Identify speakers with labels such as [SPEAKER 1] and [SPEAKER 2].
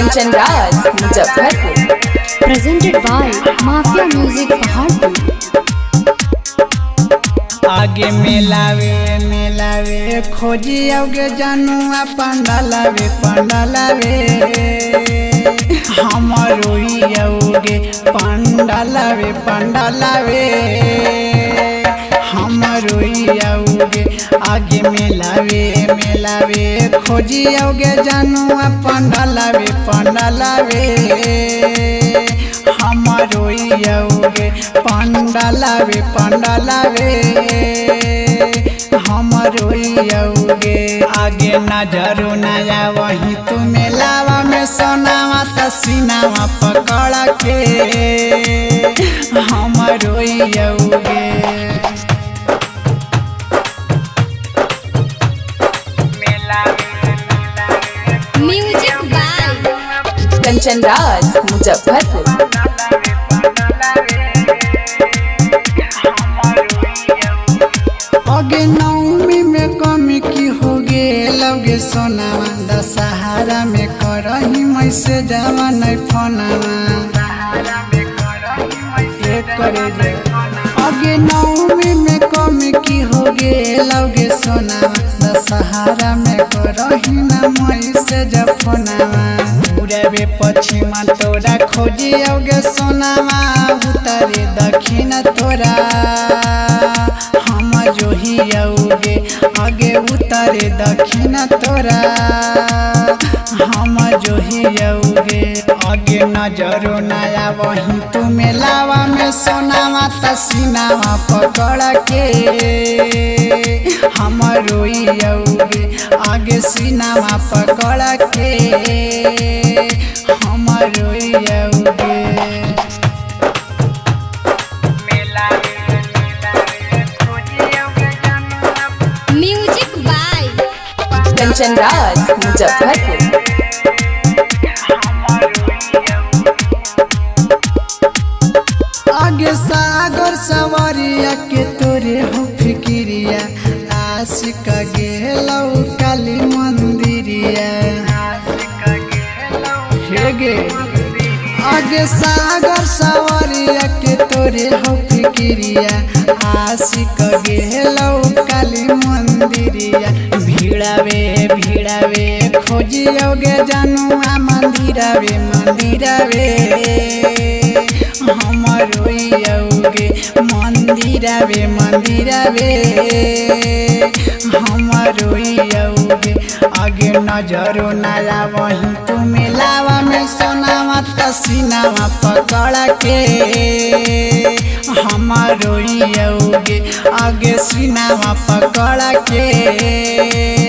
[SPEAKER 1] Kanchan Raj Muzaffarpur.
[SPEAKER 2] Presented by Mafia Music Paharpur.
[SPEAKER 3] आगे मेलावे मेलावे खोजी आओगे जानुआ पंडालावे पंडालावे हमारो आओगे पंडालावे पंडालावे हमारो आओगे। आगे मेलावे मेलावे खोजी आओगे जानुआ पंडालावे पंडालावे हमारो आओगे पंडालावे पंडालावे हमारो आओगे। आगे नजरो नया वही तू मेलावा में सोनावा तसीनावा पकड़ के हमारो आओगे।
[SPEAKER 2] Music by
[SPEAKER 1] Kanchan Raj Muzaffarpur.
[SPEAKER 3] आगे नवमी में कमी की हो गे लगे सोनावा दशहरा में करही मैसे जावा नहीं फोनावा एक करे जे। आगे नवमी में कमी की हो गे लगे सोनावा दशहरा में करही ना मैसे जब फोनावा। पूरबे पश्चिमा तोरा खोजी आओगे सोनावा उतरे दक्षिण तोरा हम जोही आओगे। आगे उतरे दक्षिण तोरा हम जोही आओगे। आगे नजरो नया वही तू मेलावा में सोनावा तसीनावा पकड़ के हम रोई आओगे। आगे सीनावा पकड़ के हम रोई आओगे।
[SPEAKER 2] Music by
[SPEAKER 1] Kanchan Raj Muzaffarpur.
[SPEAKER 3] आगे सागर सवरिया के तोरे हो फिकिरिया आशिक गेलौ काली मंदिरिया हे गे। आगे सागर सवरिया के तोरे हो फिकिरिया आशिक गेलौ काली मंदिरिया। भीड़ावे भीड़ावे खोजियोगे जानुआ मंदिरावे मंदिरावे हमारो आओगे मंदिरावे मंदिरावे हमारो आओगे। आगे नजरो नया वही तू मेलावा में सोनावा तसीनावा पकड़ के हमारो आओगे। आगे सीनावा पकड़ के।